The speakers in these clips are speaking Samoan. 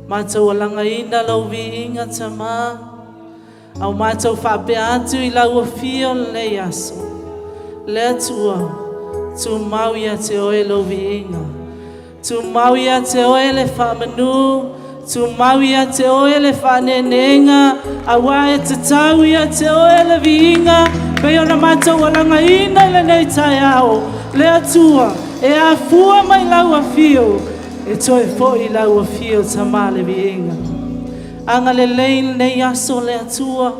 Matou alagaina lou viiga Tamā, a o matou faapea atu i lau afio lenei aso. Le Atua, tumau ia te oe lou viiga. Tumau ia te oe le faamanu, tumau ia te oe le faaneeneega, auā e tatau ia te oe le viiga, pei ona matou alagaina i lenei taeao. Le Atua, e afua mai lau afio, e toe foi i lau afio Tamā le viiga. Agalelei lenei aso le Atua,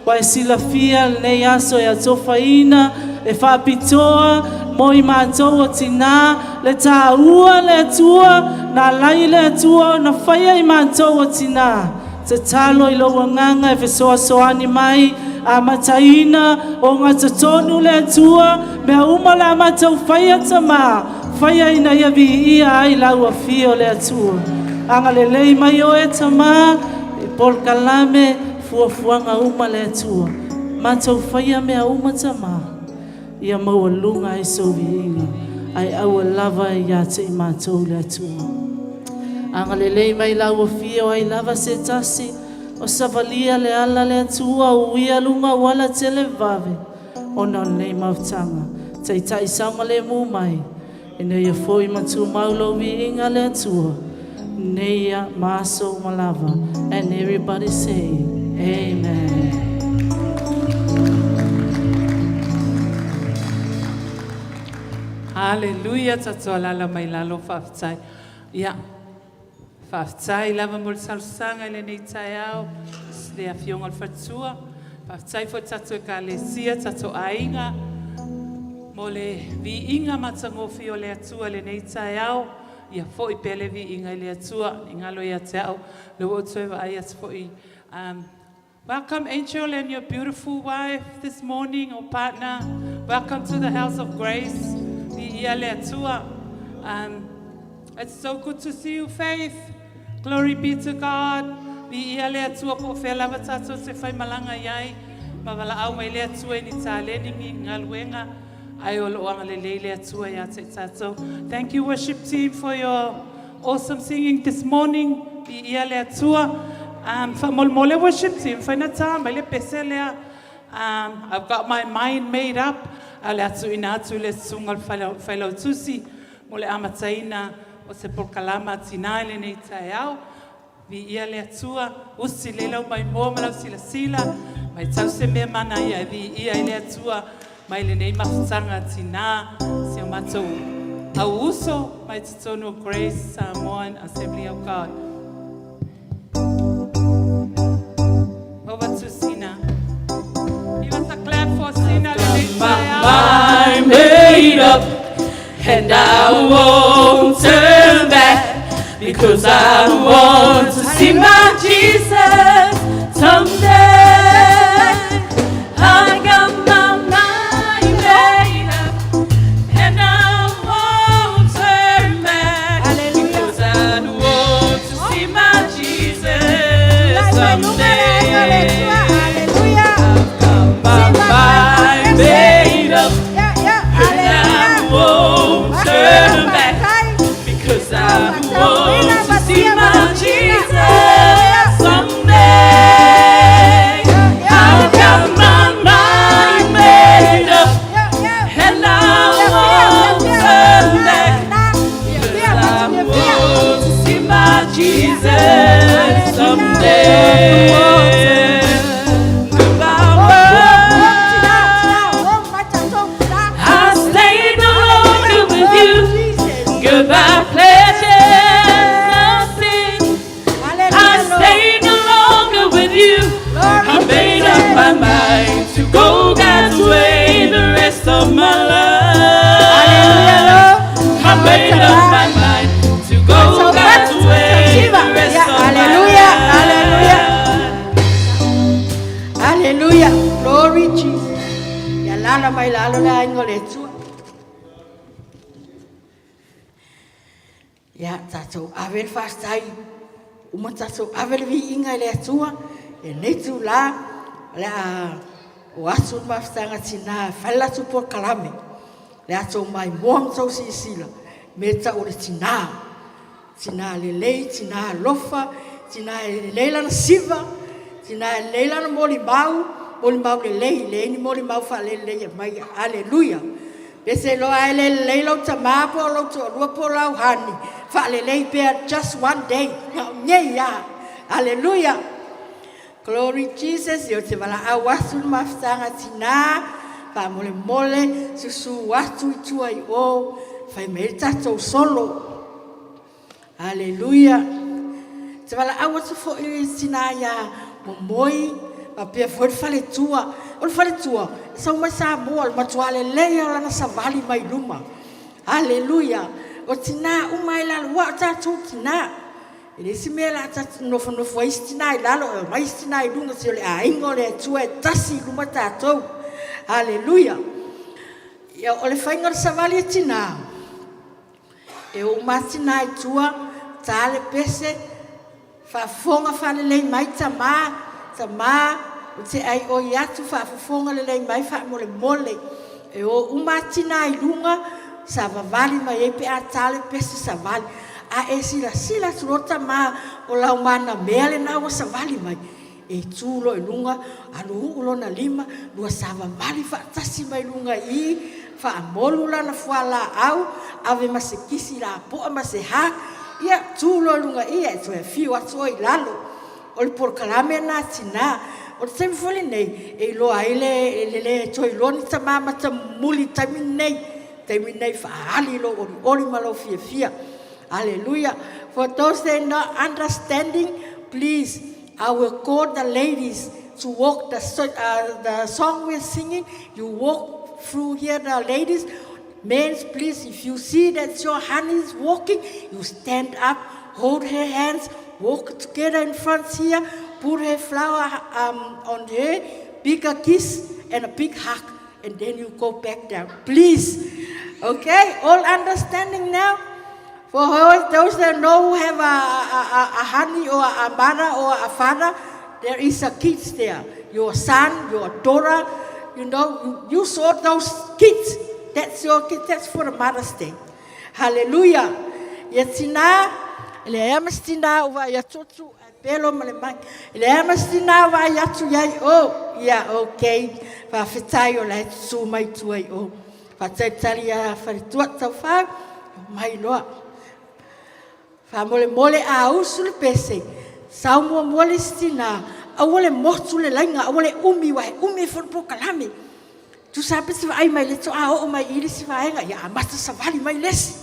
ua e silafia lenei aso e atofaina, e faapitoa mo i matou o tinā, le tāua le Atua, na alai le Atua ona faia i matou o tinā. Tatalo i lou agaga e fesoasoani mai, amataina o gatotonu le Atua, mea uma le a matou faia Tamā, faia ina ia viia ai lau afio le Atua. Agalelei mai oe Tamā, i polokalame, fuafuaga uma le Atua. Matou faia mea uma Tamā, ia maualuga ai sou viiga, ae aua lava ia te i matou le Atua. Agalelei mai lau afio ai lava se tasi, o savalia le ala le Atua, uia luga o auala televavave, ona o lenei mafutaga. Taitai saogalemu mai, ina ia foi ma tumau lou viiga le Atua, nei ia ma aso uma lava. And everybody say, Amen. Haleluia tatou alala mai lalo faafetai. Ia faafetai lava mo le talosaga i lenei taeao le afioga i le faletua. Faafetai foi tatou ekalesia, tatou aiga mo le viiga matagofie o le Atua i lenei taeao. Ia foi pea le viiga i le Atua. Ne i galo ia te au lea ua ou toe vaai atu foi. Welcome Angel and your beautiful wife this morning or partner. Welcome to the house of grace. Viia le Atua. It's so good to see you, Faith. Glory be to God. Viia le Atua po o fea lava tatou te faimalaga i ai. Ma valaau mai le Atua i ni taleni ni galuega. Ae o loo agalelei le Atua ia te i tatou. Thank you worship team for your awesome singing this morning. Viia le Atua. Faamolemole worship team, fai na tā mai le pese lea. I've got my mind made up. A o le a tuuina atu i le susuga o le failautusi mo le amataina o se polokalama a tinā i lenei taeao. Viia le Atua, usi lelei lau maimoa ma lau silasila, mai tau se mea manaia e viia ai le Atua mai lenei mafutaga tinā, si o matou au uso mai totonu o Grace Samoan Assembly of God. Over to Sina. Give us a clap for Sina lenei taeao. My mind made up and I won't turn back because I want to see my Jesus someday. I got my mind made up and I won't turn back because I want to see my Jesus someday. I've got my mind made up and I won't turn back because I want to see my Jesus someday. I've got my mind made up and I won't turn back because I want to see my Jesus someday. Goodbye, world. I stay no longer with you. Goodbye, pleasures of sin. I stay no longer with you. I made up my mind to go God's way the rest of my life. I made up my mind to go God's way the rest of my Hallelujah, hallelujah. life. Hallelujah. Glory Jesus. Ia lala mai lalo le aiga o le Atua. Ia tatou ave le faafetai uma tatou ave le viiga i le Atua i lenei itulā o le a o atu le mafutaga tinā e fai le latou polokalame le ato maimoa ma tou silasila mea e tau o le tinā, tinā lelei, tinā alofa, Tina e lelei lana siva, tina e lelei lana molimau, molimau lelei, leai ni molimau faalelelei e aumaia. Aleluia. Pese loa e le lelei lou tamā po o lou toalua po o lau honey, faalelei pea just one day. Nei ia. Aleluia. Glory Jesus, ia te valaau atu le mafutaga tinā, faamolemole, susū atu i tua i o, fai mai ai le tatou solo. Aleluia. Te valaau atu foi i tinā ia Momoi, faapea foi le faletua. O le faletua, e sau mai Samoa, o le matua lelei lava o lana savali mai luma. Aleluia. O tinā uma i lalo, aua o tatou tinā. E leai se mea o le a tatou nofonofo ai isi tinā i lalo ae omai isi tinā i luga, se o le aiga o le Atua e tasi i luma tatou. Aleluia. Ia, o le faiga o le savali a tinā, e o uma lava tinā i tua, ta le pese, faafofoga faalelei mai tama, tama, ou te aioi atu, faafofoga lelei mai faamolemole. E o uma lava tinā i luga, savavali mai ai pe a ta le pese savali. A e silasila atu loa tama o lau manamea lena ua savali mai, e tu loa i luga, alu uu lona lima, lua savavali faatasi mai luga i i, faamolu lana fualaau, ave ma se kisi lapoa ma se hug, ia tu loa i luga i i ae toe afio atu oe i lalo. O le polokalame lena a tinā. O le taimi foi lenei e iloa ai le le toe iloa ni tama matamumuli i le taimi lenei. O le taimi lenei e faaali lou olioli ma lou fiafia. Hallelujah. For those that are not understanding, please, I will call the ladies to walk the song we're singing. You walk through here, the ladies. Men, please, if you see that your honey is walking, you stand up, hold her hands, walk together in front here, put her flower on her, big a kiss and a big hug, and then you go back down. Please. Okay? All understanding now? For those that know who have a honey or a mother or a father, there is a kids there. Your son, your daughter, you saw those kids. That's your kid. That's for the Mother's Day. Hallelujah. Ia tinā, e leai ma se tinā o vaai atu atu, ai pelo ma le mai. E leai ma se tinā o vaai atu iai o. Ia, okay. Faafetai o la e susū mai tua i o. Faatalitali ia faletua taufau, mai loa. Faamolemole a usu le pese, sau muamua le isi tinā, aua le motu le laiga, aua le umi, aua e umi ai foi le polokalame. Tusa lava pe te vaai mai le toa oo mai i le isi vaega, ia amata savali mai le isi.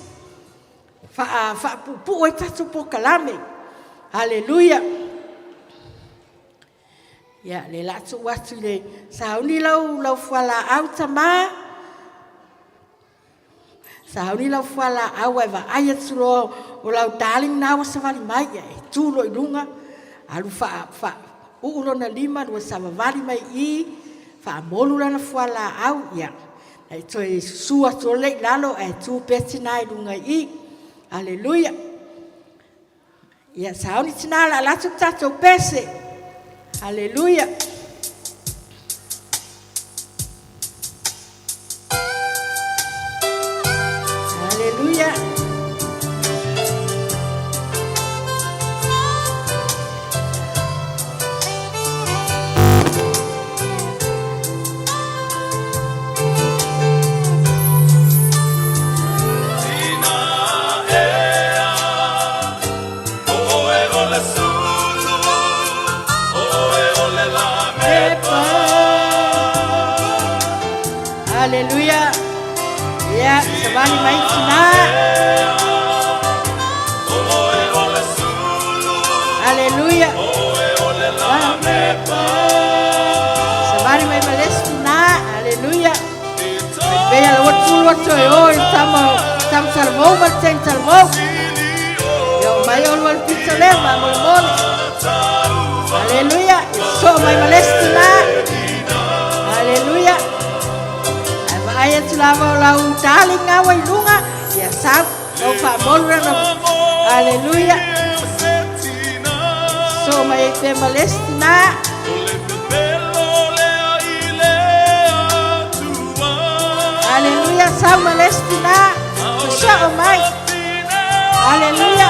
Faapuupuu ai tatou polokalame. Haleluia. Ia, le la tuu atu i le sauni lau fualaau tamā. Sauni lau fualaau ae vaai atu loa o lau darling na ua savali mai, ia e tu loa i luga, alu faa uu lona lima, lua savavali mai i, faamolu lana fualaau, ia, e toe susu atu loa le i lalo ae tu pea tinā i luga i i. Haleluia. Ia, sauni tinā la atu le tatou pese. Haleluia. Haleluia. Haleluia. Ia, savali mai tinā. Haleluia. Savali mai ma le isi tinā. Haleluia. Pei ala ua tulu atu e o i tama tama talavou ma le teine talavou. Ia o mai olu le pito lea faamolemole. Haleluia. Ia sosoo mai ma le isi tinā. Haleluia. Ae vaai atu lava o lau darling ua i luga. Ia sau. Lau faamolu lana. Haleluia. Sosoo mai ai pea ma le isi tinā. Haleluia. Sau ma le isi tinā. Sosoo mai. Haleluia.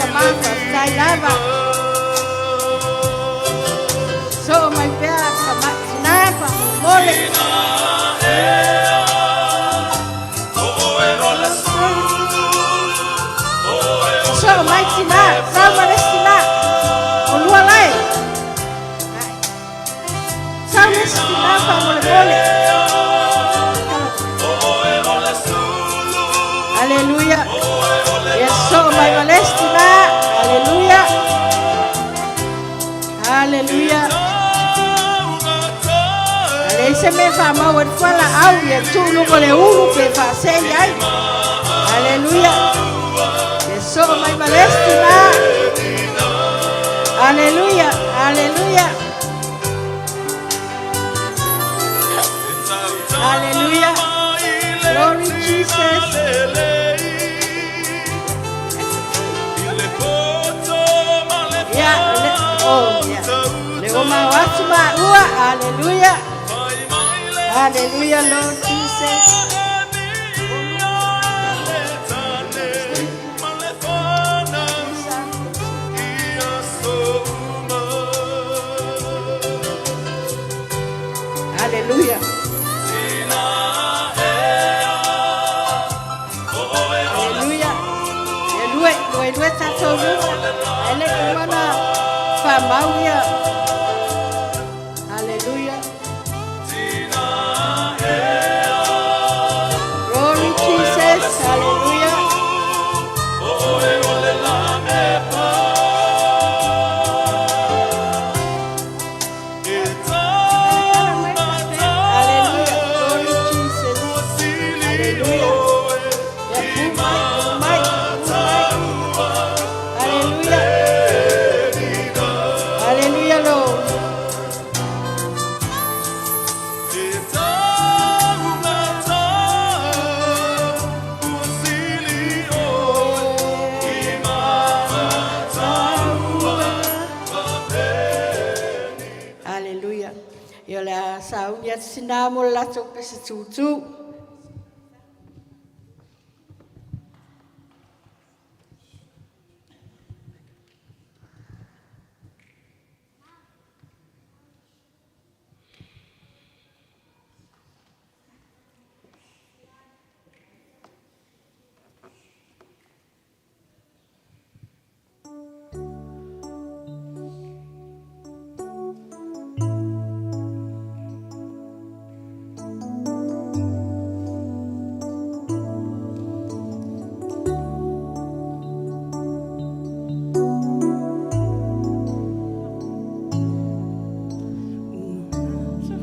tama, faafetai lava. Soo mai pea tina faamolemole. Soo mai tina, sau ma le isi tina. O lua lae. Sau le isi tina faamolemole. Aleluia. Ia soo mai ma le isi tina. Aleluia. Aleluia. Ale se me faamau e fuala au ia tuu luga o le ulu pe faasei ai. Aleluia. Ia soo mai ma le isi tina. Aleluia. Aleluia. Aleluia. Glory Jesus. Ia, le, oh, ia. Le o mau atu ma ua. Aleluia. Hallelujah, Lord Jesus. Hallelujah. Hallelujah. E lue, lue, lue tatou luma. Ele umana whamau ia. Hallelujah. Glory Jesus. Hallelujah. Hallelujah. Glory Jesus. Hallelujah. Ya pumai, pumai, pumai. Hallelujah. Hallelujah, Lord. Hallelujah. Ia le a sauni atu sina mo le latou pese tūtū.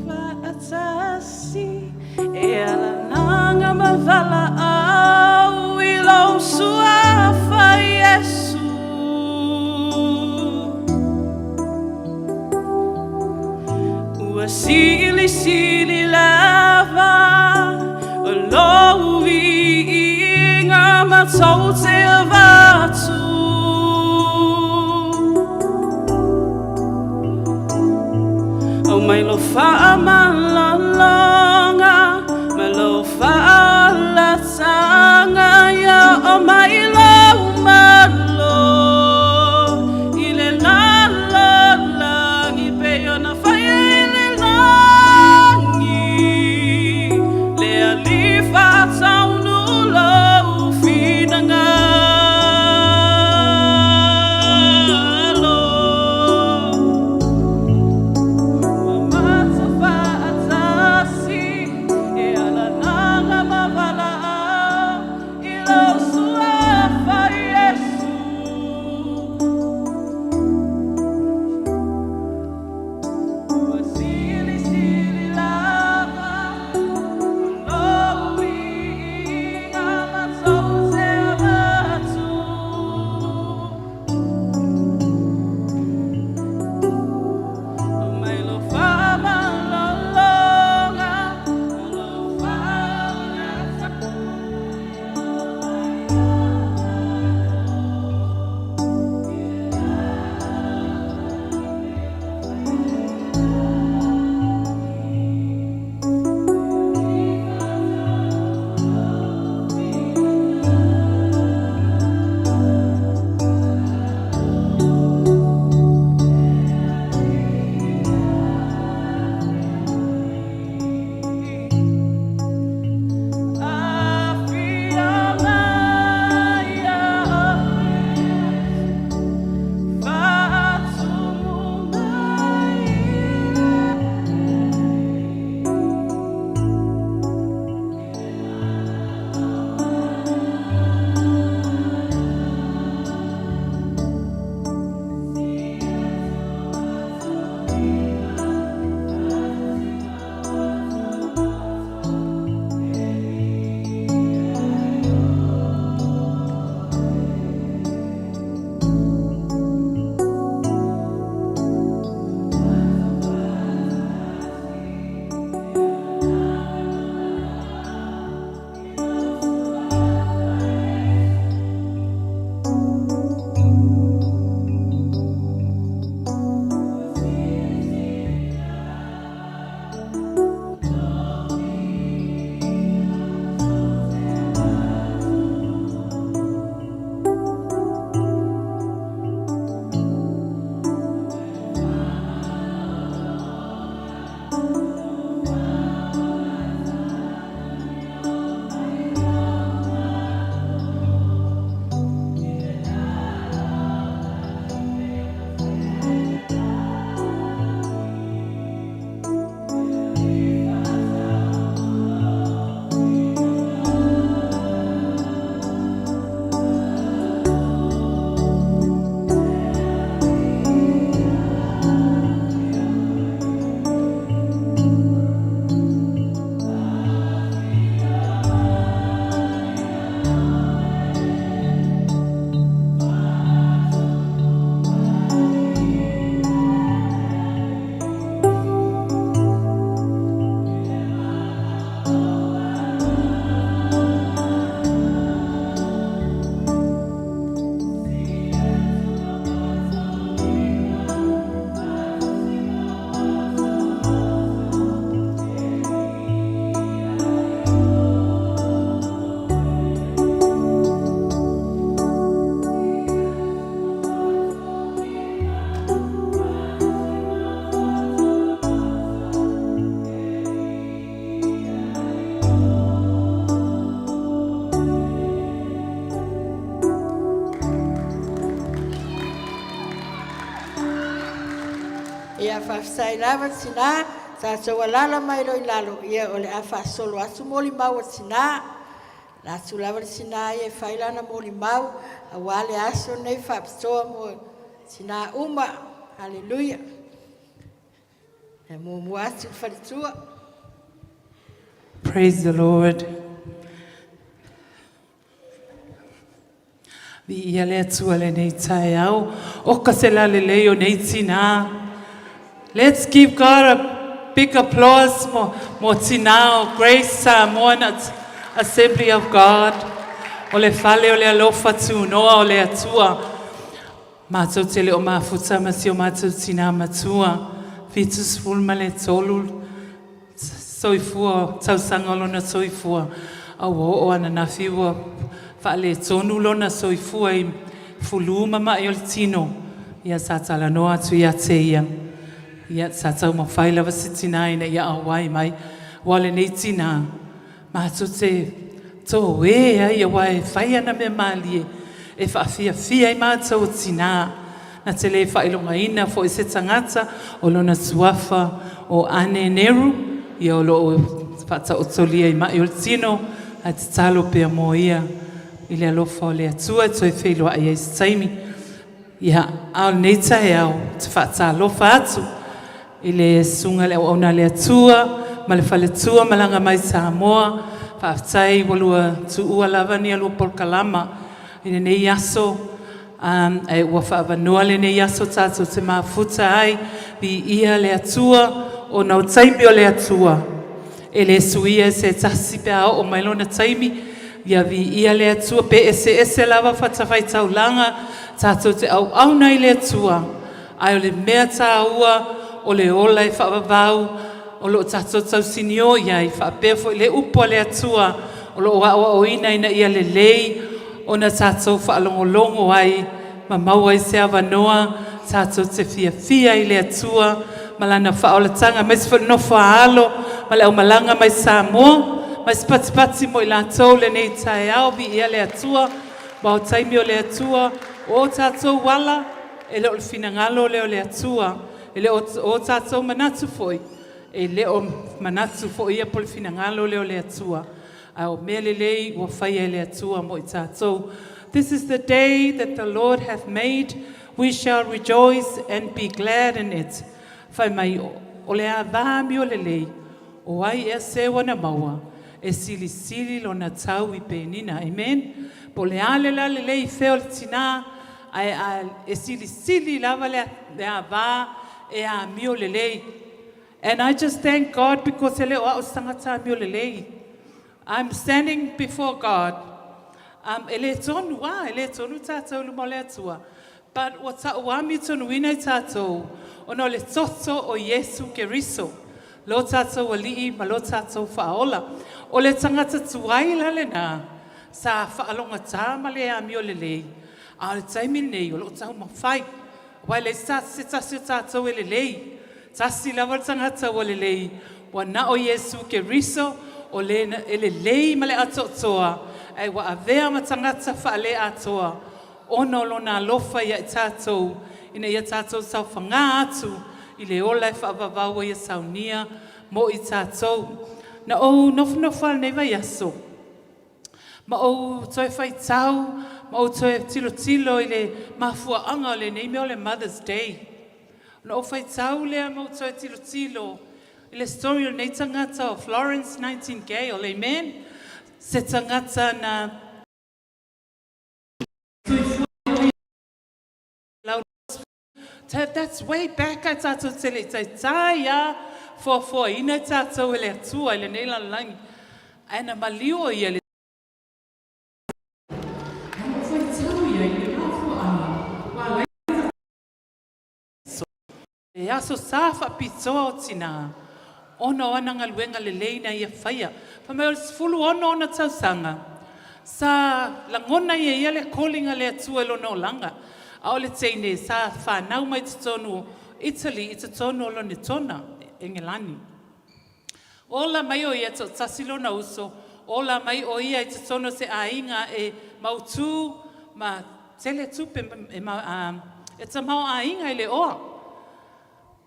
Faatasi e alalaga ma valaau i lou suafa Iesu. Ua silisili lava o lou viiga matou te avatu. Aumai lou faamalologa ma lou faaolataga ia o mai lou malo i le lalolagi pei ona faia i le lagi le Alii faataunuu lou finagalo. Ua matou faatasi. Faafetai lava tinā, tatou alaala mai loa i lalo, ia o le a faasolo atu molimau a tinā. O le a atu lava le tinā ia e fai lana molimau aua le aso lenei faapitoa mo tinā uma. Haleluia. E muamua atu le faletua. Praise the Lord. Viia le Atua i lenei taeao. O ka se lalelei o nei tinā. Let's give God a big applause mo tinā o Grace Samoan Assembly of God. O le fale o le alofa tunoa o le Atua. Matou te le o mafuta ma si o matou tinā matua. 73 soifua, tausaga o lona soifua. A ua oo ananafi ua faaletonu lona soifua i fulu ma ma'i o le tino. Ia sa talanoa atu ia te ia. Ia sa taumafai lava se tinā ina ia auai mai. Ua lenei tinā, matou te toe ai aua e fai ana mea malie e faafiafia ai matou o tinā. Na te le faailogaina fo'i se tagata o lona suafa o Ane Neru, ia o loo faataotolia i ma'i o le tino, ae tatalo pea mo ia i le alofa o le Atua e toe feiloai ai se taimi. Ia, a o lenei taeao, ou te faatalofa atu i le susuga i le auauna a le Atua ma le faletua malaga mai Samoa. Faafetai ua lua tuua lava ni a lua polokalama i lenei aso, ae ua faaavanoa lenei aso tatou te mafuta ai. Viia le Atua ona o taimi o le Atua e le suia e se tasi pe a oo mai lona taimi. Ia viia le Atua pe eseese lava fatafaitaulaga, tatou te auauna i le Atua. Ae o le mea taua o le ola e faavavau o loo tatou tausinio i ai, faapea foi le upu a le Atua o loo aoaoina ina ia lelei ona tatou faalogologo ai ma maua ai se avanoa tatou te fiafia i le Atua ma lana faaolataga, aemaise foi le nofo a alo ma le aumalaga mai Samoa, mai se patipati mo i latou lenei taeao. Viia le Atua, ua o taimi o le Atua, o tatou ala, e le o le finagalo lea o le Atua, e le o tatou manatu foi, e le o manatu foi ia po le finagalo lea o le Atua. A o mea lelei ua faia e le Atua mo i tatou. This is the day that the Lord hath made. We shall rejoice and be glad in it. Fai mai o le ava mi o lelei, o ai ea seu ana maua, e silisili lona tau i penina. Amen. Po le a le la lelei i fea o le tinā, ae a e silisili lava le ava e amio lelei. And I just thank God because e le o au se tagata amio lelei. I'm standing before God. E le tonu, e le tonu tātou luma o le Atua. But ua ta'uami tonuina i tātou, ona o le toto o Iesu Keriso, lo tātou alii ma lo tātou faaola. O le tagata tuai la lenā, sa faalogata ma le amio lelei, a o le taimi lenei o loo taumafai. Aua e leai se tasi o tātou e lelei. Tasi lava le tagata ua lelei, ua na o Iesu Keriso o le e lelei ma le atoatoa, ae ua avea ma tagata faaleatoa, ona o lona alofa ia i tātou, ina ia tātou saofagā atu i le ola e faavavau ai ia saunia mo i tātou. Na ou nofonofo lava i lenei vaiaso, ma ou toe faitau, ma ou toe tilotilo i le mafuaaga o lenei mea o le Mother's Day. Na ou faitau lea ma ou toe tilotilo i le story o lenei tagata o Florence Nightingale, amen? Se tagata na That's way back ae tatou te le i taitai a foafoaina i tatou e le Atua i lenei lalolagi. Ae na maliu o ia i le Ae na ou faitau ia i le mafuaaga ua ala ai E aso sa faapitoa o tinā ona o ana galuega lelei na ia faia. Fai mai o le 16 ona tausaga, sa lagona ia ia le calling a le Atua i lona olaga. A o le teine sa fanau mai totonu o Italy i totonu o Lonetona, Engelani. Ola mai o ia toatasi lona uso, ola mai o ia i totonu o se aiga e mautū ma tele tupe e, e tamaoaiga i le oa.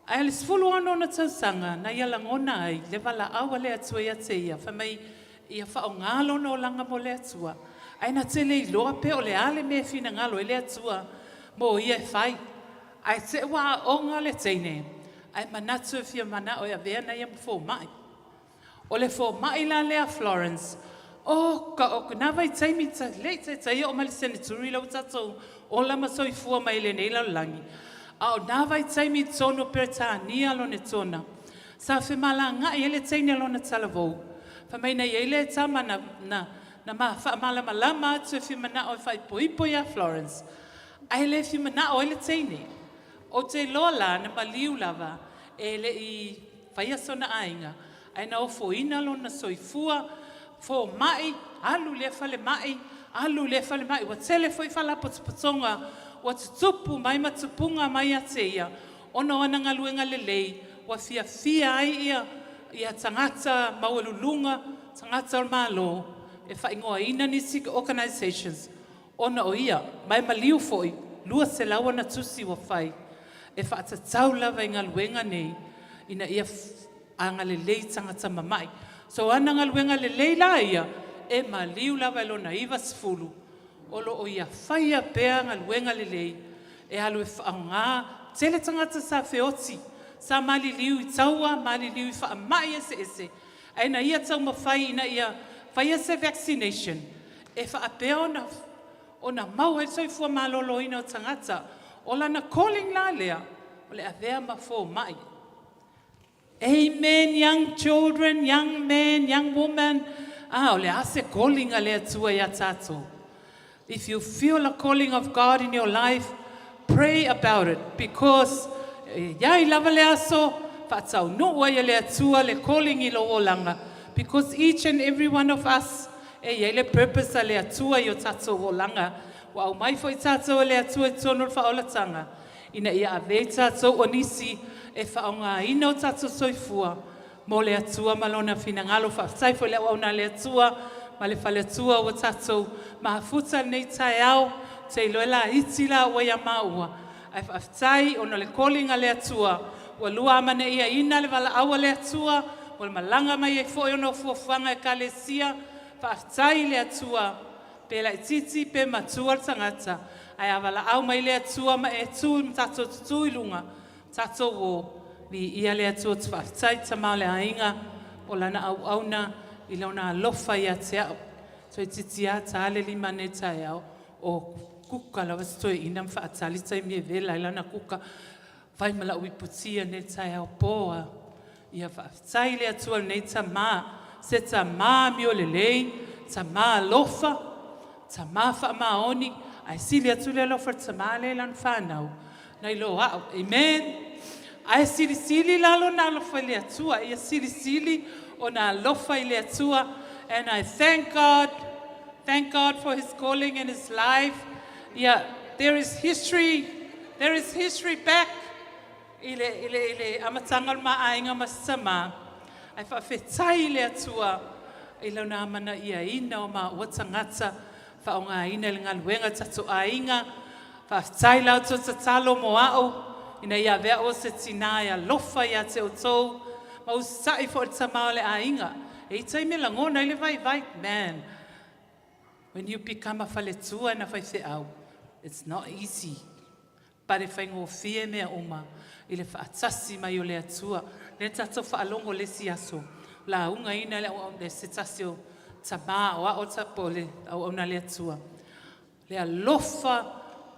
Ae o le 16 ona tausaga na ia lagona ai le valaau a le Atua ia te ia, fai mai ia faaaoga lona olaga mo le Atua, ae na te le iloa pe o le a le mea e finagalo ai le Atua mo ia e fai. Ae te i ua aoga le teine, ae manatu e fia manao e avea na ia ma fomai. O le fomai la lea Florence, o ka o na vaitaimi le i taitai oo mai le seneturi lea ua tatou ola ma soifua mai lenei lalolagi. A o na vaitaimi i totonu o Peretania lona tona, sa femalagaai ai le teine lona talavou, fai mai na i ai le tama na faamalamalama atu e fia manao e faaipoipo ia Florence, ae le fia manao ai le teine. Ou te iloa la na maliu lava e le i faia sona aiga, ae na ofoina lona soifua, fomai, alu i lea falemai, alu i lea falemai, ua tele foi faalapotopotoga ua tutupu mai ma tupuga mai ia te ia, ona o ana galuega lelei ua fiafia ai ia tagata maualuluga, tagata o le Malo, e faaigoaina nisi organizations ona o ia. Ma e maliu foi, 200 ana tusi ua fai, e faatatau lava i galuega nei, ina ia agalelei i tagata mamai. So o ana galuega lelei la ia, e maliu lava i lona 90, o lo o ia faia pea galuega lelei, e alu e faaaoga. Tele tagata sa feoti, sa maliliu i taua, maliliu i faamai eseese, ae na ia taumafai ina ia faia se vaccination, e faapea ona maua ai le soifua maloloina o tagata. O lana calling la lea, o le avea ma fomai. Amen, young children, young men, young women. Ah, o le a se calling a le Atua ia tatou. If you feel a calling of God in your life, pray about it because iai lava le aso faataunuu ai e le Atua le calling i lou olaga because each and every one of us e iai le purpose a le Atua i o tatou olaga. Ua aumai foi tatou e le Atua i totonu o le faaolataga ina ia ave ai tatou o nisi e faaaogaina o tatou soifua mo le Atua ma lona finagalo. Faafetai foi le auauna a le Atua ma le faletua ua tatou mafuta lenei taeao. Ou te iloa e laiti la ua ia maua, ae faafetai ona o le calling a le Atua ua lua amanaiaina le valaau a le Atua ua malaga mai ai foi ona o fuafuaga Ekalesia. Faafetai i le Atua, pe laitiiti pe matua le tagata, ae a valaau mai le Atua ma e tu ma tatou tutu i luga, tatou o, viia le Atua. Ou te faafetai i tama o le aiga o lana auauna i lona alofa ia te au. Toeitiiti lava ta le 5 nei taeao o kuka lava si toeaina ma faatali taimi e vela ai lana kuka. Fai ma lau iputia nei taeao po a. Ia faafetai i le Atua lenei tama, se tama amio lelei, tama alofa, tama faamaoni, ae sili atu le alofa o le tama lea i lana fanau, nai lo au. Amen. Ae silisili la lona alofa i le Atua, ia silisili ona alofa i le Atua. And I thank God for his calling in his life. Yeah, there is history back i le amataga o le maaiga ma se tamā. Ae faafetai i le Atua i lona amanaiaina o maua tagata faaaogaina i le galuega tatou aiga. Faafetai la outou tatalo mo au, ina ia avea o se tinā e alofa ia te outou, ma usitai foi le tamā o le aiga. E i taimi e lagona ai le vaivai, man, when you become a faletua na faifeau, it's not easy. But e faigofie mea uma i le faatasi mai o le Atua. Le tatou faalogo le isi aso, lauga ina le au le se tasi o tamā o ao tapo le auauna le Atua. Le alofa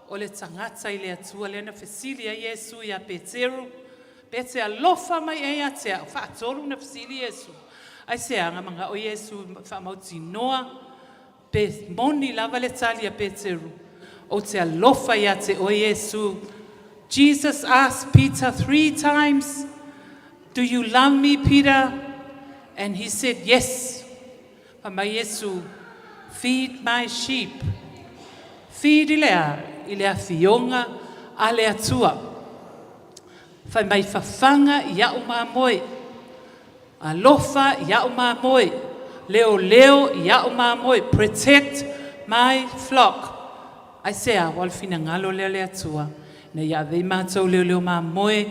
o le tagata i le Atua lea na fesili ai Iesu ia Peteru, pe te alofa mai e ia te au, faatolu na fesili Iesu. Ai se aga manga o Iesu faamautinoa pe moni lava le tali a Peteru. O te alofa ia te oe Iesu. Jesus asked Peter three times, "Do you love me, Peter?" And he said, "Yes." Fa mai Iesu, "Feed my sheep." Feed i le a, i le afioga a le Atua. Fai mai fafaga i au mamoe. Alofa i au mamoe. Leo leo i au mamoe. Protect my flock. Ai se a, ua le finagalo lea le Atua. Na ia avei mātou leo leo mamoe,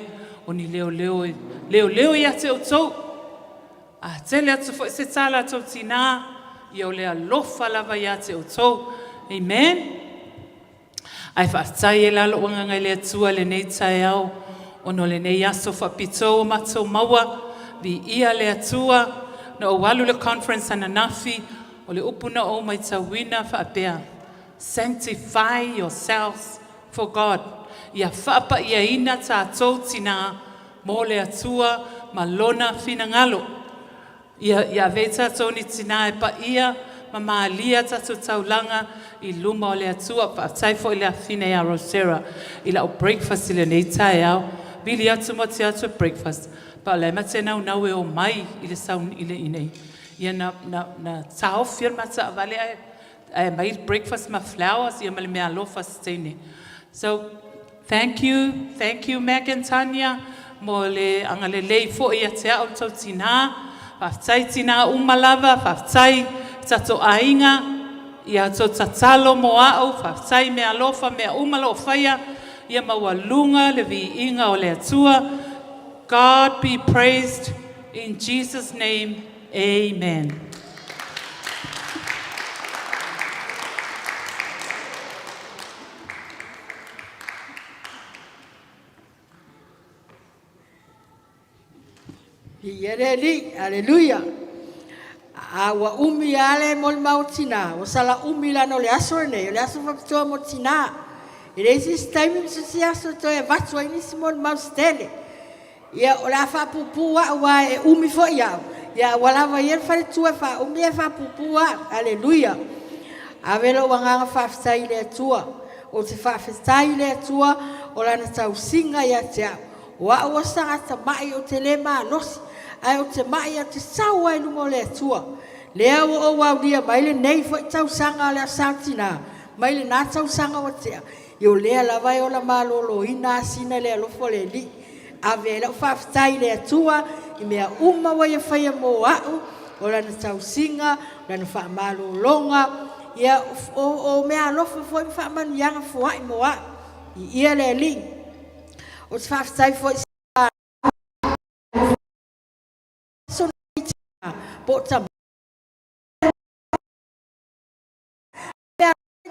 o ni leoleo e leoleo ia te outou. A tele atu foi se tala a tou tinā, ia o le alofa lava ia te outou. Amen. Ae faafetai e la lou agaga i le Atua i lenei taeao, ona o lenei aso faapitoa ua matou maua, viia le Atua. Na ou alu i le conference ananafi, o le upu na ou matauina faapea, sanctify yourselves for God. Ia faapaiaina tatou tinā mo le Atua ma lona finagalo. Ia, ia ave tatou ni tinā e paia ma malia tatou taulaga i luma o le Atua. Faafetai foi le afine ia Rosera i lau breakfast i lenei taeao. Vili atu ma te atu breakfast. Pa o le mate naunau e o mai i le sauni i le inei. Ia na taofi o le mataavale ae mai le breakfast ma flowers ia ma le mea alofa se teine. So, thank you, thank you Mac and Tanya mo le agalelei foi ia te au tau tinā. Faafetai tinā uma lava, faafetai tatou aiga, ia tou tatalo mo au, faafetai mea alofa, mea uma lo o faia, ia maualuga le viiga o le Atua. God be praised in Jesus' name. Amen. Ia le Alii, aleluia. A ua umi ale mo le mau tinā, ua sala umi lana o le aso nei, o le aso faapitoa mo tinā. E leai se isi taimi ma se isi aso toe avatu ai nisi mo le mau setele. Ia o le a faapuupuu au aua e umi foi au. Ia ua lava ia le faletua e faaumi e faapuupuu au. Aleluia. Ave lou agaga faafetai i le Atua. Ou te faafetai i le Atua o lana tausiga ia te au. O au o se tagata mai ou te le malosi, ae ou te mai ou te sau ai i luma o le Atua. Lea ua ou aulia mai lenei foi tausaga o le Aso Tinā, mai lena tausaga ua tea, ia o lea lava e ola maloloina asina i le alofa o le Alii. Ave ai lau faafetai i le Atua i mea uma ua ia faia mo au, o lana tausiga, lana faamalologa, ia o mea alofa foi ma faamanuiaga foai mo au. Viia le Alii. Ou te faafetai foi po o tama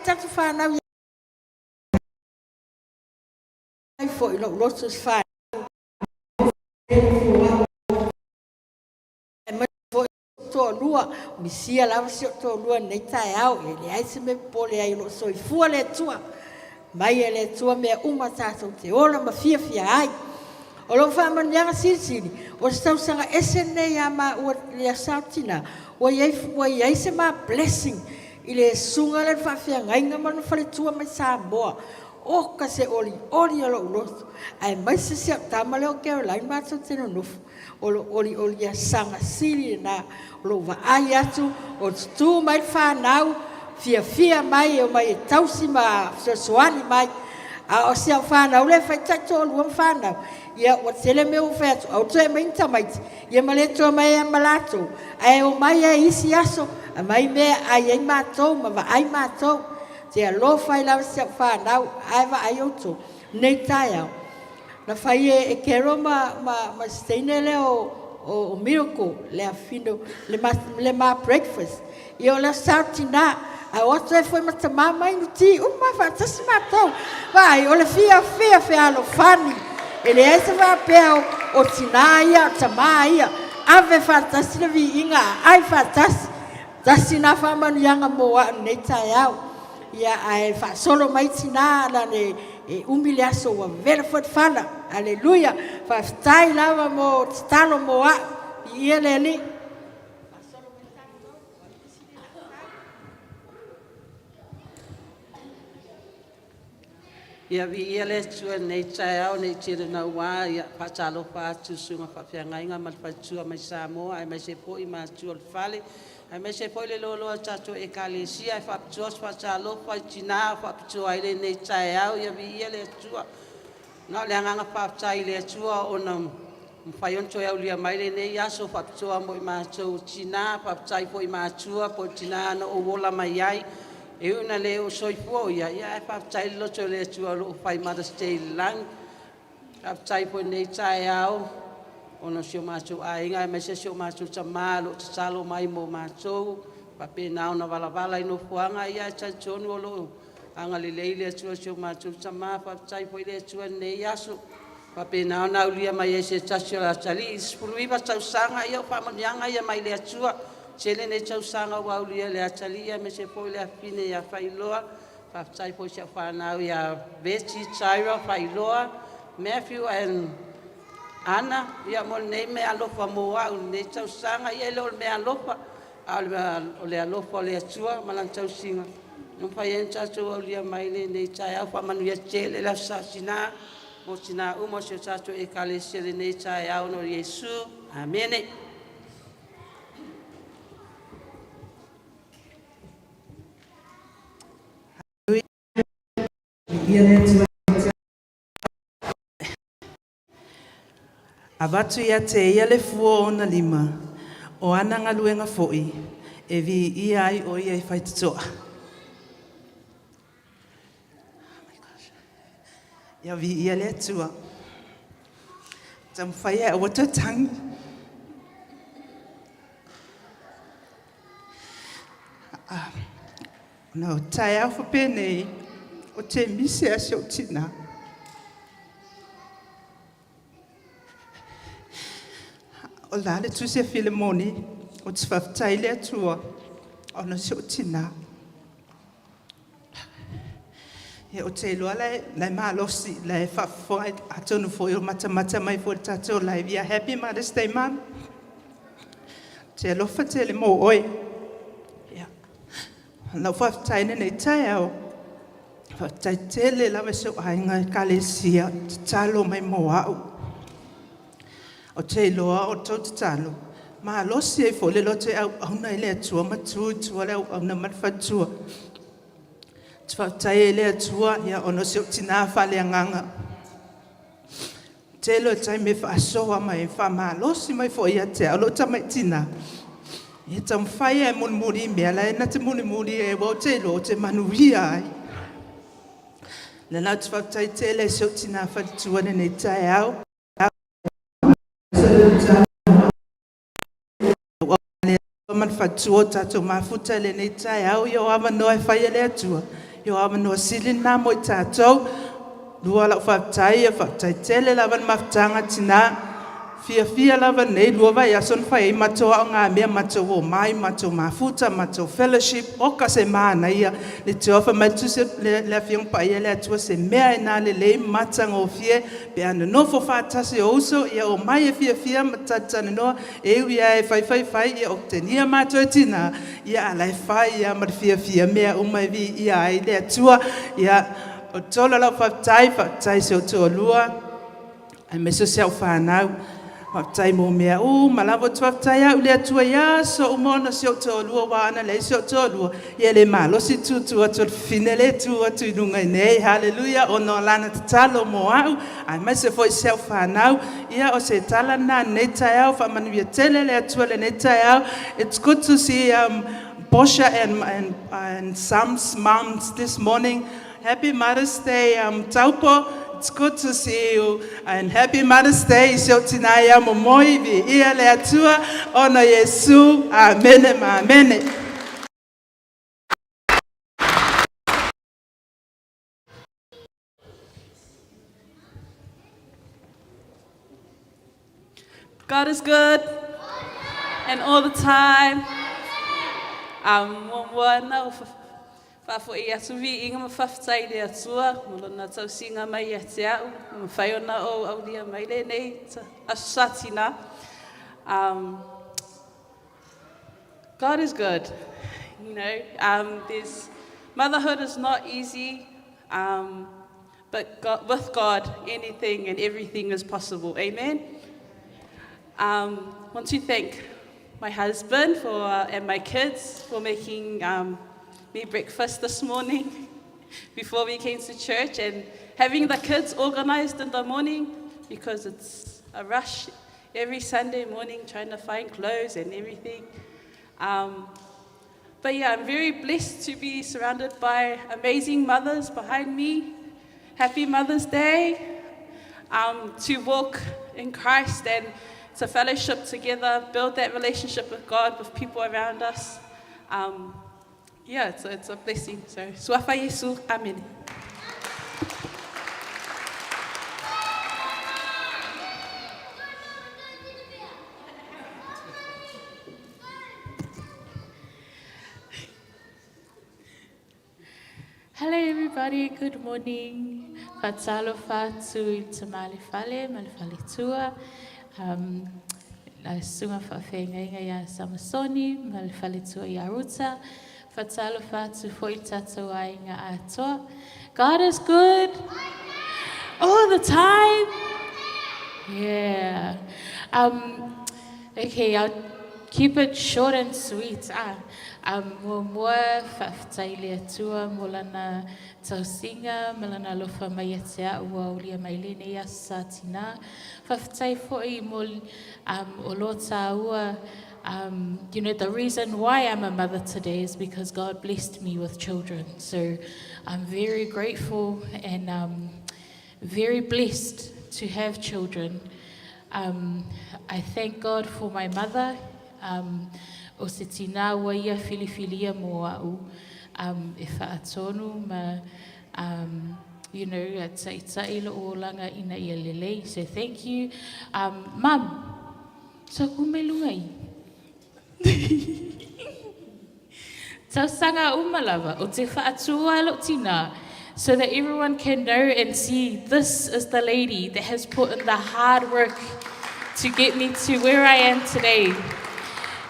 tatou whanau ai foi lou loto se whanau mai foi toalua misia lava si o toalua nei taeao e leai se mea popole ai o lo o soifua le Atua mai e le Atua mea uma tatou te ola ma fiafia ai. O lou faamanuiaga silisili, o se tausaga ese lenei ia maua i le Aso Tinā, ua iai se ma blessing i le susuga lea i le faafeagaiga ma lona faletua mai Samoa. Oka se olioli o lou loto, aemaise si au tama lea o Caroline matou te nonofo, o lou olioli asaga sili lena. O lou vaai atu o tutu mai le fanau, fiafia mai e omai e tausi ma fesoasoani mai. A o si au fanau lea e fai taitoalua ma fanau, ia ua tele mea ua fai atu, aua toe aumai ni tamaiti, ia ma le toe omai ai ma latou, ae omai ai isi aso, aumai mea e ai ai matou ma vaai matou. Te alofa ai lava si au fanau, ae vaai outou, nei taeao. Na fai e Carol ma se teine lea o Miracle, le afino, le ma breakfast. Ia o le Aso Tinā, ae o atu ai foi ma tamā mai inu ti uma faatasi matou. Vaai, o le fiafia fealofani. E leai se faapea o tinā ia, o tamā ia. Ave faatasi le viiga, aai faatasi. Tasi nā faamanuiaga mo au nei taeao. Ia ae faasolo mai tinā lana e umi le aso ua vela foi le fala. Aleluia. Faafetai lava mo tatalo mo au. Viia le Alii. Ia viia le Atua i lenei taeao nei tele naua, ia faatalofa atu i susuga faafeagaiga ma le faletua mai Samoa, aemaise foi matua o le fale, aemaise foi le loaloa o tatou ekalesia. E faapitoa se faatalofa i tinā faapitoa ai lenei taeao. Ia viia le Atua. Na o le agaga faafetai i le Atua ona mafai ona toe aulia mai lenei aso faapitoa mo i matou tinā. Faafetai foi i matua po o tinā na ou ola mai ai. E ui ina le o soifua o ia, ae faafetai le loto i le Atua o lo o fai Mother's Day i le lagi. Faafetai foi i lenei taeao ona o si o matou aiga aemaise si o matou tama o lo o tatalo mai mo matou, faapena ona valavala i nofoaga ia, ae talitonu o lo o agalelei le Atua i si o matou tama. Faafetai foi i le Atua i lenei aso ua faapena ona aulia mai ai e se tasi o atalii le 19 tausaga. Ia o faamanuiaga ia mai le Atua. E tele nei tausaga ua aulia e le atalii aemaise foi le afafine ia Fa'iloa. Faafetai foi i si au fanau ia Beti, Tyra, Fa'iloa, Mathew and Anna mo lenei meaalofa mo au i lenei tausaga. Ia e le o le meaalofa a o le alofa o le Atua ma Lana tausiga ua mafai ai ona tatou aulia mai lenei taeao. Faamanuia tele le Aso Sa Tina mo tina uma o si o tatou Ekalesia i lenei taeao ona o Iesu. Amene. Avatu ia te ia le fua o ona lima, o ana galuega foi, e viia ai o ia i faitotoa. Ia viia le Atua. Taumafai e aua toe tagi. Ona o taeao faapenei, ou te misi lava i si ou tina. O le a le tusi a Filemoni, ou te faafetai i le Atua ona o si ou tina. Ia ou te iloa o la e malosi, o la e faafofoga, atonu foi o matamata mai foi i le tatou live. Ia happy Mother's Day mom. Ou te alofa tele mo oe. O lau faafetai i lenei taeao, faafetai tele lava i si ou aiga Ekalesia, tatalo mai mo au. Ou te iloa o le tou tatalo, e malosi ai foi le loto e auauna i le Atua ma tu i tua le auauna ma le faletua. Ou te faafetai ai i le Atua ona o si ou tina faaleagaga. O le tele o taimi e faasoa mai ai ma faamalosi mai foi ia te au lou tamai tina, ia taumafai lava e mulimuli i mea la e na te mulimuli i ai aua ou te iloa ou te manuia ai. O lea la ou te faafetai tele ai i si ou tina faletua i lenei taeao. Ma le faletua o tatou mafuta i lenei taeao, ia o avanoa e fai e le Atua, ia o avanoa sili na mo i tatou. Lua lau faafetai, faafetai tele lava i le mafutaga tina. E fiafia lava i lenei 2 vaiaso na fai ai matou aogamea, matou omai matou mafuta, matou fellowship, oka se manaia. Le Tiofa fai mai le Tusi a le Afioga Paia a le Atua, o se mea lava e lelei ma matagofie pe a nonofo faatasi o uso, ia omai e fiafia ma talatalanoa. E ui lava e fai fai fai, ia otegia matou e tina, a o la e fai lava ma le fiafia mea uma e viia ai le Atua. Ia, o le tolu o lau faafetai, faafetai i si ou toalua aemaise o si au fanau, faafetai mo mea uma lava. Ou te faafetai au i le Atua i aso uma ona o si ou toalua, aua ana leai si ou toalua, ia e le malosi le tutu atu o le fafine lea e tu atu i luga i nei. Haleluia! Ona o lana tatalo mo au aemaise foi si au fanau. Ia o se tala lena i lenei taeao, faamanuia tele le Atua i lenei taeao. It's good to see Bosha and Sam's moms this morning. Happy Mother's Day, Taupo. It's good to see you. And happy Mother's Day, si ou tina ia momoi, viia le Atua, ona Iesu. Amene ma amene. God is good and all the time. Muamua na o faafoi atu viiga ma faafetai i le Atua mo lona tausiga mai ia te au, ua mafai ona ou aulia mai lenei Aso Sa Tina. God is good. There's motherhood is not easy, but God, with God, anything and everything is possible. Amen. Want to thank my husband for and my kids for making me breakfast this morning before we came to church and having the kids organized in the morning because it's a rush every Sunday morning trying to find clothes and everything. But yeah, I'm very blessed to be surrounded by amazing mothers behind me. Happy Mother's Day. to walk in Christ and to fellowship together, build that relationship with God, with people around us. Yeah, it's a blessing. So, suafa Yesu, amen. Hello everybody, good morning. Fatalo fatu i te male fale, male fale tua. La sunga whaawhengainga ia Samasoni, male fale tua ia Ruta. Fatalo fatu fo i tatou ai ngā atoa. God is good all the time. Yeah. Okay, I'll keep it short and sweet. Mua faafetai le Atua mo lana tausiga ma lana alofa mai ia te a'u ua aulia mai lenei aso sa tinā. Faafetai fo'i mo o lo tāua. The reason why I'm a mother today is because God blessed me with children. So I'm very grateful and very blessed to have children. I thank God for my mother. O se tinā ua ia filifilia mo a'u e whaatonu ma a taʻitaʻi lo'u olaga ina ia lelei. So thank you. Mum, sa ku mai luga i. Tausaga uma lava o te whaatua lo tina, so that everyone can know and see this is the lady that has put in the hard work to get me to where I am today.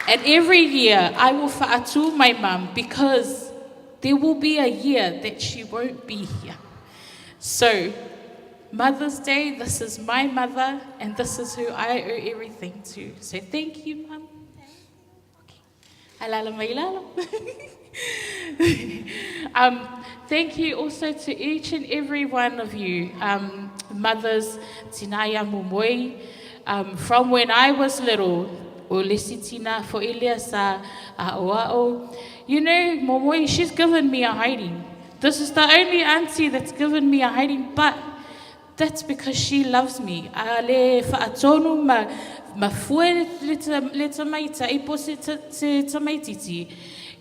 And every year I will whaatu my mum because there will be a year that she won't be here. So, Mother's Day, this is my mother, and this is who I owe everything to. So thank you, Mum. Okay. Alala mai lalo. Thank you also to each and every one of you, mothers, tinaya momoi, from when I was little, o lesi tina fo ilia sa a'o. Momoi, she's given me a hiding. This is the only auntie that's given me a hiding, but that's because she loves me. A le whaatonu ma fue le tamaita i po se se tamaititi.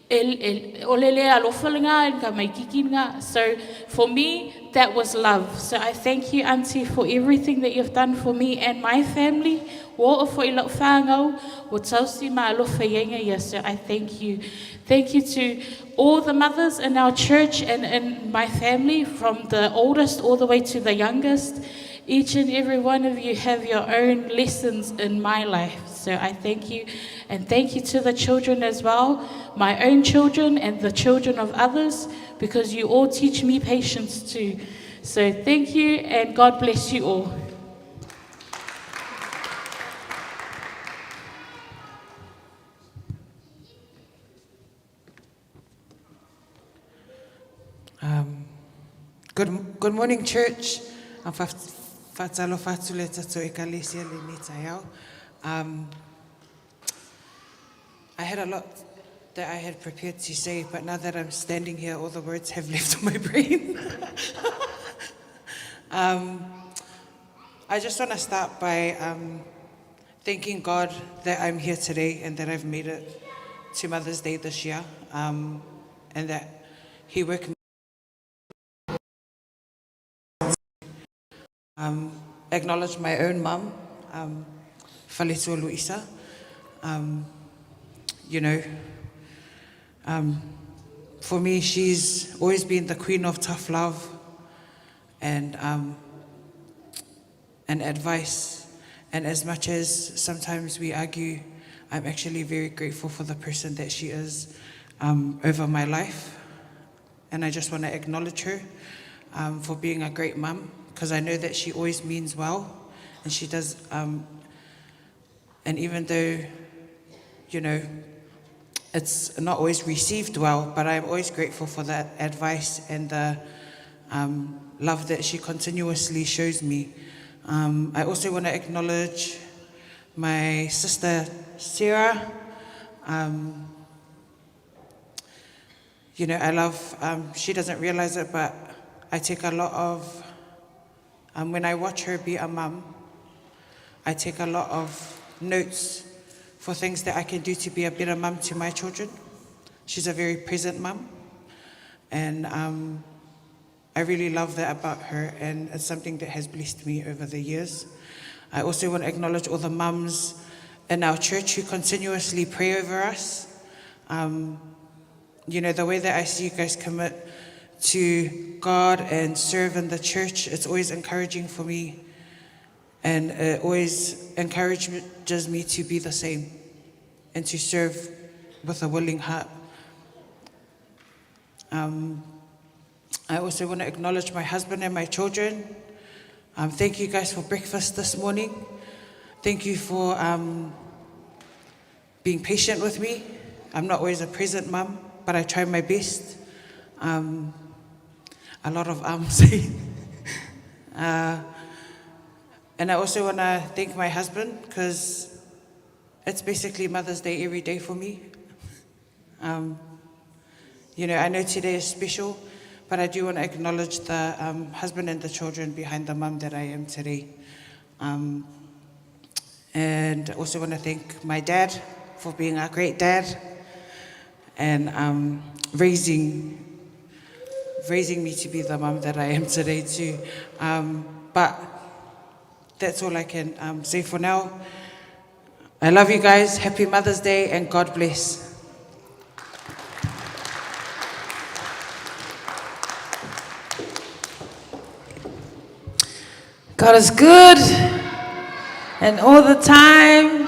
El, o le le alofa nga ka mai kiki nga. So for me, that was love. So I thank you, auntie, for everything that you've done for me and my family. Wa o fo i lau whāngau, o tausi ma alofa ienga ia. So I thank you. Thank you to all the mothers in our church and in my family, from the oldest all the way to the youngest. Each and every one of you have your own lessons in my life. So I thank you. And thank you to the children as well, my own children and the children of others, because you all teach me patience too. So thank you and God bless you all. Good morning, church. Am Fatalo fatu le tato ekalesia le ni taiao. I had a lot that I had prepared to say, but now that I'm standing here, all the words have left my brain. I just want to start by thanking God that I'm here today and that I've made it to Mother's Day this year, and that He woke me acknowledge my own mum, Faletua Luisa. For me, she's always been the queen of tough love and advice. And as much as sometimes we argue, I'm actually very grateful for the person that she is over my life. And I just want to acknowledge her for being a great mum, because I know that she always means well, and she does. And even though, it's not always received well, but I'm always grateful for that advice and the love that she continuously shows me. I also want to acknowledge my sister Sarah. I love, she doesn't realize it, but I take a lot of When I watch her be a mum, I take a lot of notes for things that I can do to be a better mum to my children. She's a very present mum, and I really love that about her, and it's something that has blessed me over the years. I also want to acknowledge all the mums in our church who continuously pray over us. The way that I see you guys commit to God and serve in the church, it's always encouraging for me. And it always encourages me to be the same and to serve with a willing heart. I also want to acknowledge my husband and my children. Thank you guys for breakfast this morning. Thank you for being patient with me. I'm not always a present mum, but I try my best. A lot of ums. And I also want to thank my husband because it's basically Mother's Day every day for me. I know today is special, but I do want to acknowledge the husband and the children behind the mum that I am today. And I also want to thank my dad for being a great dad and raising me to be the mum that I am today too. But that's all I can say for now. I love you guys. Happy Mother's Day and God bless. God is good and all the time.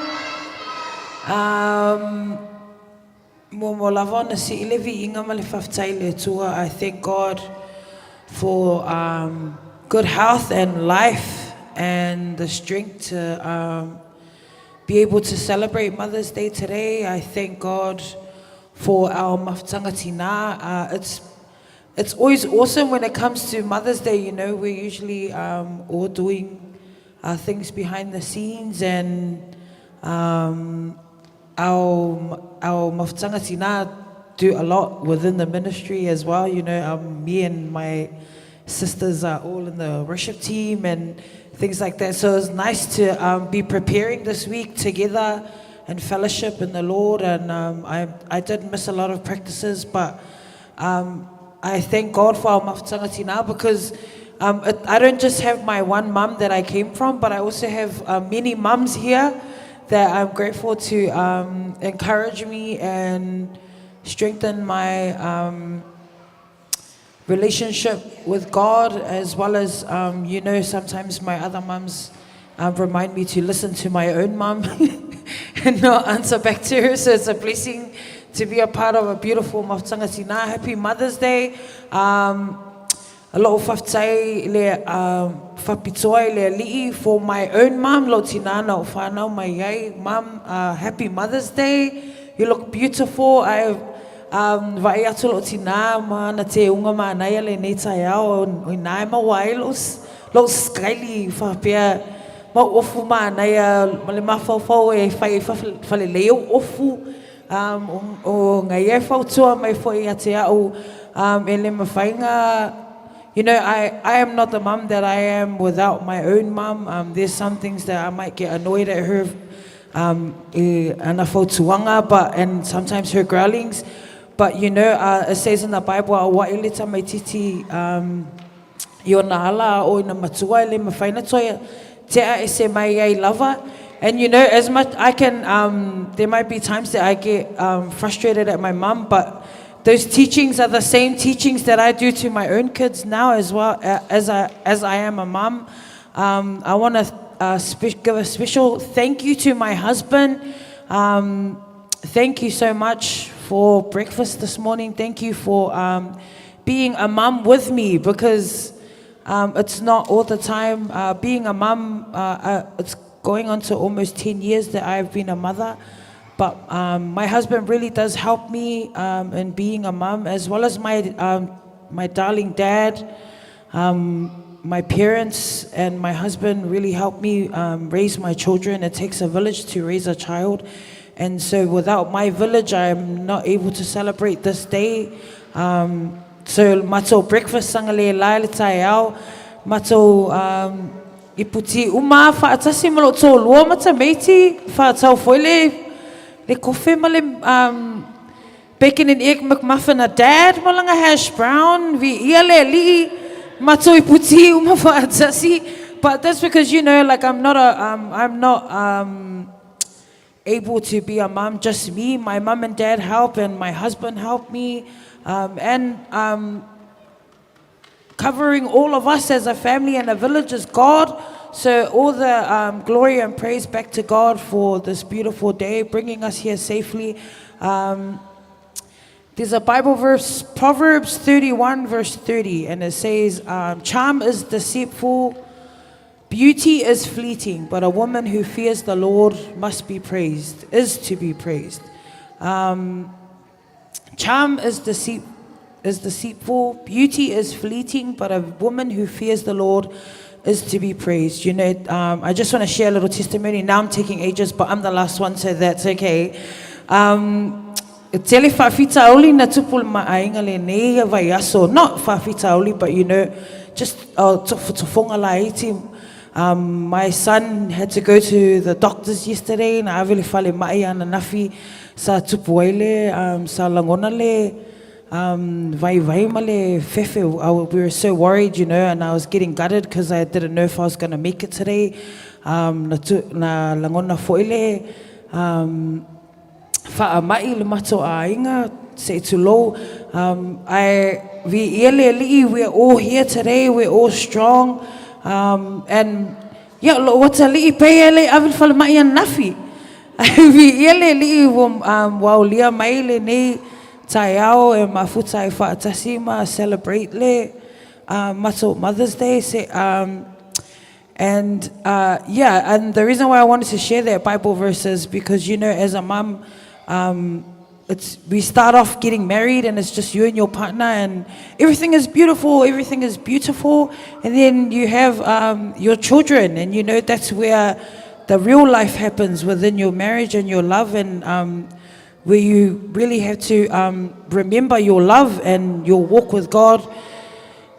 Mo lava ona sii le viiga ma le faafetai i le Atua. I thank God for good health and life and the strength to be able to celebrate Mother's Day today. I thank God for our mafutaga tina. It's always awesome when it comes to Mother's Day. We're usually all doing things behind the scenes and our mafutaga tina do a lot within the ministry as well. Me and my sisters are all in the worship team and things like that. So it's nice to be preparing this week together and fellowship in the Lord. And I did miss a lot of practices, but I thank God for our mafutaga tina because I don't just have my one mum that I came from, but I also have many mums here that I'm grateful to encourage me and strengthen my relationship with God, as well as, sometimes my other mums remind me to listen to my own mum and not answer back to her. So it's a blessing to be a part of a beautiful mafutaga tina. Happy Mother's Day. A lou faafetai le faapitoa i le Alii for my own mum, lou tina na ou whanau mai ai. Mum, happy Mother's Day. You look beautiful. I vaai atu lou tina ma na te unga manaia lenei taeao o i nā e maua ai lou skaili faapea mau ofu manaia ma le mafaufau e fai falelei ou ofu o ngai e fautua mai foi ia te au e le mawhainga. I am not the mum that I am without my own mum. There's some things that I might get annoyed at her e, ana fautuaga, but, and sometimes her growlings. But it says in the Bible, a wa ile tamaititi i ona ala o ina matua e le mawhaina toia te a e se mai ai lava. And as much I can, there might be times that I get frustrated at my mum, but those teachings are the same teachings that I do to my own kids now as well as I am a mum. I want to give a special thank you to my husband. Thank you so much for breakfast this morning. Thank you for being a mum with me because it's not all the time. Being a mum, it's going on to almost 10 years that I've been a mother. But my husband really does help me in being a mum, as well as my darling dad. My parents and my husband really helped me raise my children. It takes a village to raise a child. And so without my village, I'm not able to celebrate this day. So mato breakfast sanga le lai le taeao. matou um, iputi uma faatasi ma lou toalua ma tamaiti, faatau foi le le kofe ma le um, bacon and egg McMuffin a dad ma lana hash brown, viia le Alii, matou iputi uma faatasi. But that's because, you know, like I'm not a, um, I'm not um, able to be a mum, just me. My mum and dad help and my husband help me. And covering all of us as a family and a village is God. So all the glory and praise back to God for this beautiful day, bringing us here safely. There's a Bible verse, Proverbs 31, verse 30, and it says, "Charm is deceitful, beauty is fleeting, but a woman who fears the Lord must be praised, is to be praised." Charm is deceitful, beauty is fleeting, but a woman who fears the Lord is to be praised. I just want to share a little testimony. Now I'm taking ages, but I'm the last one, so that's okay. Tele faafitauli na tupu le ma'aiga lenei vaiaso. Not faafitauli, but just tofotofoga laiti. My son had to go to the doctors yesterday na ave le falema'i ananafi sa tupu ai le sa lagona le vaivai ma le fefe. We were so worried, and I was getting gutted because I didn't know if I was going to make it today. Na, tu, na lagona fo'i le faama'i le matou aiga se tulou. I viia le Alii, we're all here today, we're all strong. And yeah, lo atalii pea e le ave le falema'i ananafi. Viia le Alii ua ua aulia mai lenei taeao e mafuta ai faatasi ma celebrate le matou Mother's Day. Se, and yeah, and the reason why I wanted to share that Bible verse is because as a mum, it's we start off getting married and it's just you and your partner and everything is beautiful, everything is beautiful, and then you have your children, and that's where the real life happens within your marriage and your love, and where you really have to remember your love and your walk with God.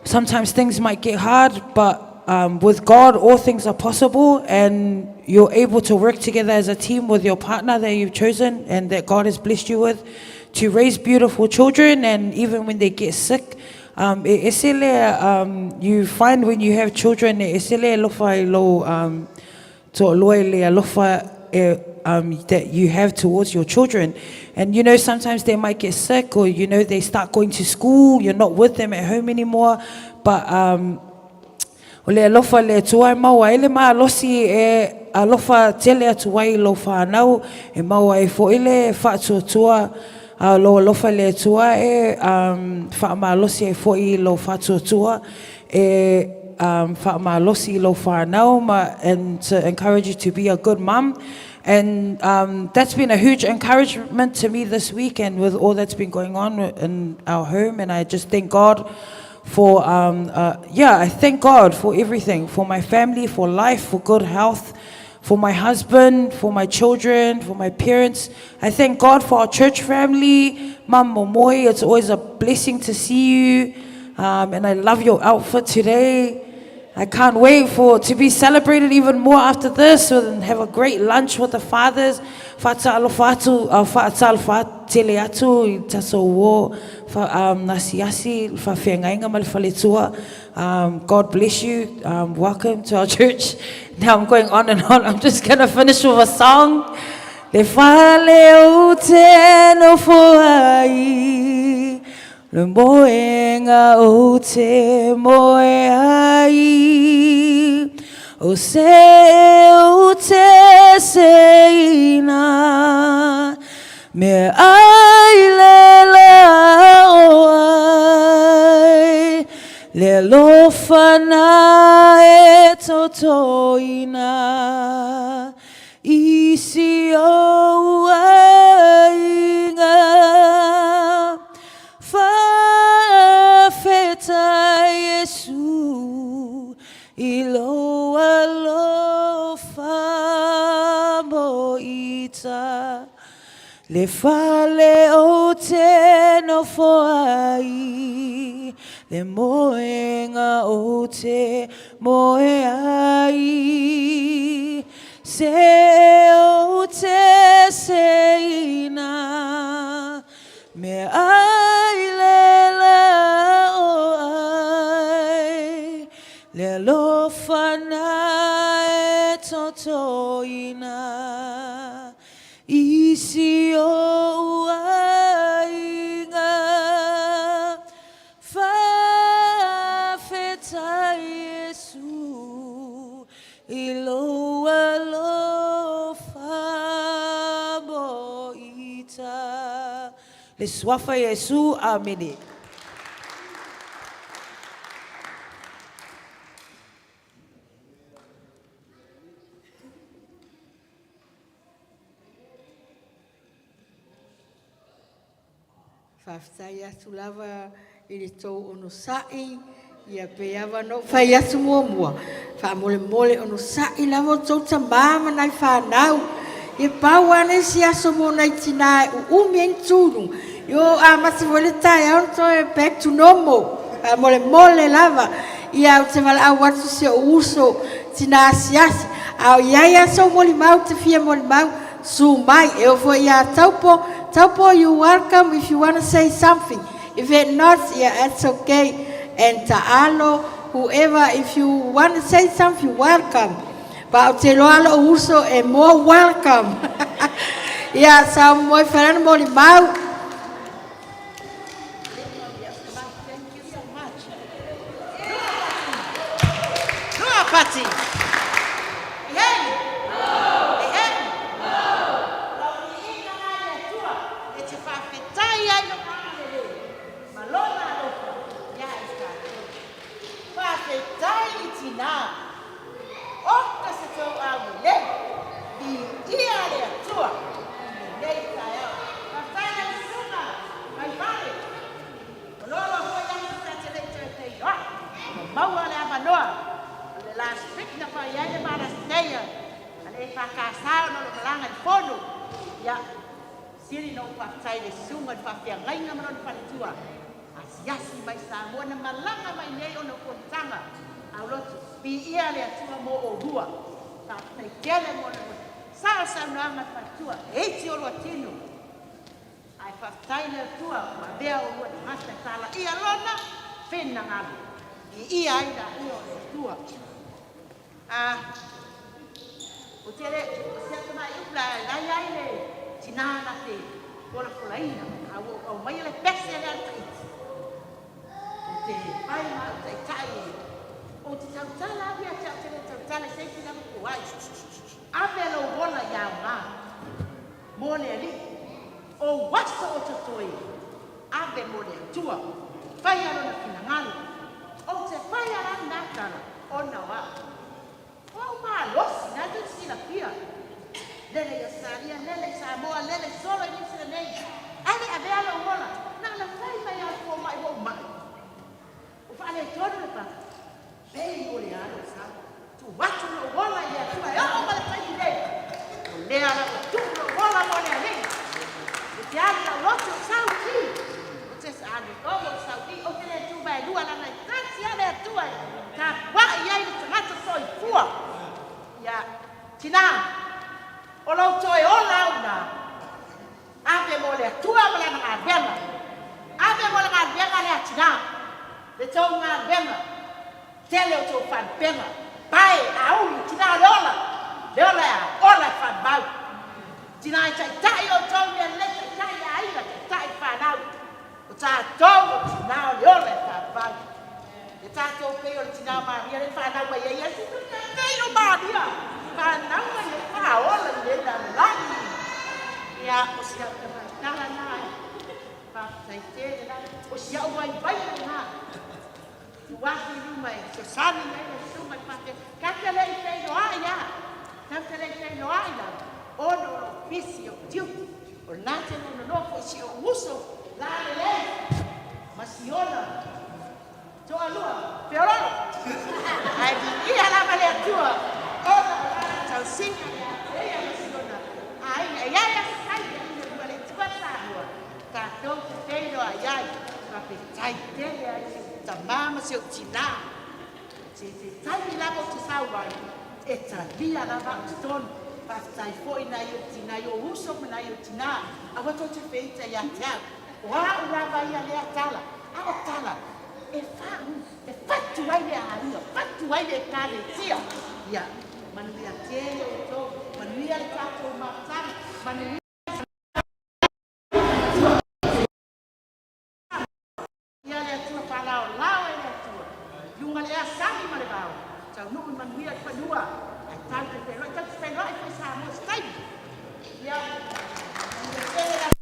Sometimes things might get hard, but with God, all things are possible, and you're able to work together as a team with your partner that you've chosen and that God has blessed you with to raise beautiful children. And even when they get sick, e ese le, you find when you have children, e ese le alofa i lou toalua i le alofa e, that you have towards your children. And sometimes they might get sick or they start going to school, you're not with them at home anymore. But o le alofa le Atua e maua ai le malosi e alofa tele atu ai lou whānau e maua ai fo'i le faatuatua a lou alofa le Atua e faamalosi ai fo'i lou faatuatua e faamalosi i lou whānau ma, and to encourage you to be a good mum. And that's been a huge encouragement to me this week and with all that's been going on in our home. And I just thank God for, yeah, I thank God for everything, for my family, for life, for good health, for my husband, for my children, for my parents. I thank God for our church family. Mum Momoi, it's always a blessing to see you. And I love your outfit today. I can't wait for to be celebrated even more after this and have a great lunch with the fathers. Fa'atalofa atu, fa'atalofa tele atu i taso o fa, nasiasi, fa'afeagaiga ma le faletua. God bless you. Welcome to our church. Now I'm going on and on. I'm just going to finish with a song. Le fale ou te nofo ai, le moenga ou te moe ai, o se ou te seina, me ai le la o ai, le alofa na e totoina, i si ou aiga. Fa'afetai Iesu i lou alofa mo'ita. Le fale ou te nofo ai, Le moenga o te moe ai Se o te seina Me ai le la o ai Le alofa na e totoina I si ou aiga Faafetai Iesu i lou alofa moita. Le Suafa Iesu, Amene. Faafetai atu lava i le tou onosai, ia pei lava ona ou fai atu muamua, faamolemole onosai lava outou tama ma nai fanau. Ia pau lava le isi aso mo nai tina e uumi ai ni tu i luga, ia ua amata foi le taeao ona toe back to normal. Faamolemole lava. Ia ou te valaau atu i si ou uso tina asiasi, a o i ai lava sou molimau e te fia molimau, susu mai. E oo foi ia Taupo, Taupo, you welcome if you want to say something. If it not, yeah, it's okay. And Taalo, whoever, if you want to say something, welcome. But ou te iloa lou uso e more welcome. Ia, saumoe falana molimau. Thank you so much. Lua pati. Hey! Hey, hey! Lau viiga na i le Atua e te faafetai ai lona agalelei ma lona alofa iā i tatou. Faafetai i tinā. Oka se tou aulelei. Viia le Atua i lenei taeao. Faafetai lau susuga Vaivale. O loa foi aso ta te le i toe feiloai. Ua maua le avanoa o le last week na fai ai le Mother's Day a le EFKS ona o lo o malaga i le fono. Ia, sili ona ou faafetai i le susuga i le faafeagaiga ma lona faletua, asiasi mai Samoa na malaga mai nei ona o fonotaga aulotu. Viia le Atua mo oulua. Faafetai tele mo le sao saunoaga a le faletua, e iti olua tino. Ae faafetai le Atua ua avea oulua tagata e talaia Lona finagalo. Viia ai laia o le Atua. A, ou te le, o si ata mai upu la, la iai le tina na te folafolaina, a ua ou aumaia le pese lea a le taiti. Ou te fai ma au taitai e, ou te tautala au ia te au, te le tautala i se isi lava po o ai. Ave lou ola ia aoga mo le Alii, ou aso o totoe, ave mo le Atua, faia Lona finagalo. Ou te faia la lena tala, ona o au. O au malosi, na tou te silafia. Lele i Ausetalia, lele i Samoa, lele solo i Niu Sila nei. Ae le avea lou ola, na ona fai mai lava o le fomai ua ou mai. Ua faaletonu le papa. Pei o le alo sau. Tuu atu lou ola i le Atua e oo ma le taimi nei. O lea la ua tuu lou ola mo le Alii. Ou te alu lau loto o sau i. Ou te alu logo o sau i. Ou te le tu vaelua lana e tasi lava le Atua e tapuai ai le tagata soifua. Ia, tina, o lou toe ola au na. Ave mo le Atua ma Lana galuega. Ave mo le galuega lea tina, le tou galuega, tele o tou faalupega, pae, auli, tina o le ola, le ola e a ola e faalemau. Tina e taitai outou i mea lelei, taitai i aiga, taitai i fanau. O tatou o tina o le ola e faalemau. Ia tatou pei o le tina o Maria lea e fanau mai ai Iesu, pei o Maria, fanau mai ai faaola i le lalolagi. Ia, o si au tamaitala na e faafetai tele lava. O si au vaivaiga lena. Tu atu i luma e fesoasoani i ai le susuga i le faafeagaiga. Ta te le i feiloai lava, ta te le i feiloai lava, ona o lou pisi o tiute. O lena te nononoa foi si ou uso lalelei ma siona toalua feololo. Ae viia lava le Atua ona o lana tausiga ia te ia ma siona aiga. E i ai aso fai i le ua le Atua Samoa, tatou te feiloai ai. Faafetai tele ai i si ou tamā ma si ou tinā. Se se taimi lava ou te sau ai, e talia lava au i totonu. Faafetai foi i nai ou tinā, i ou uso ma nai ou tinā, aua tou te feita ia te au. O au lava ia lea tala, a o tala e fa, e fatu ai le aiga, fatu ai le ekalesia. Ia, manuia tele outou, manuia le tatou mafutaga, manuia Ia le Atua faalaolao e le Atua i luga le ea sami ma le vao taunuu i manuia i fanua ae tatou feiloai tatou te feiloai foi Samoa i se taimi. Ia manuia tele.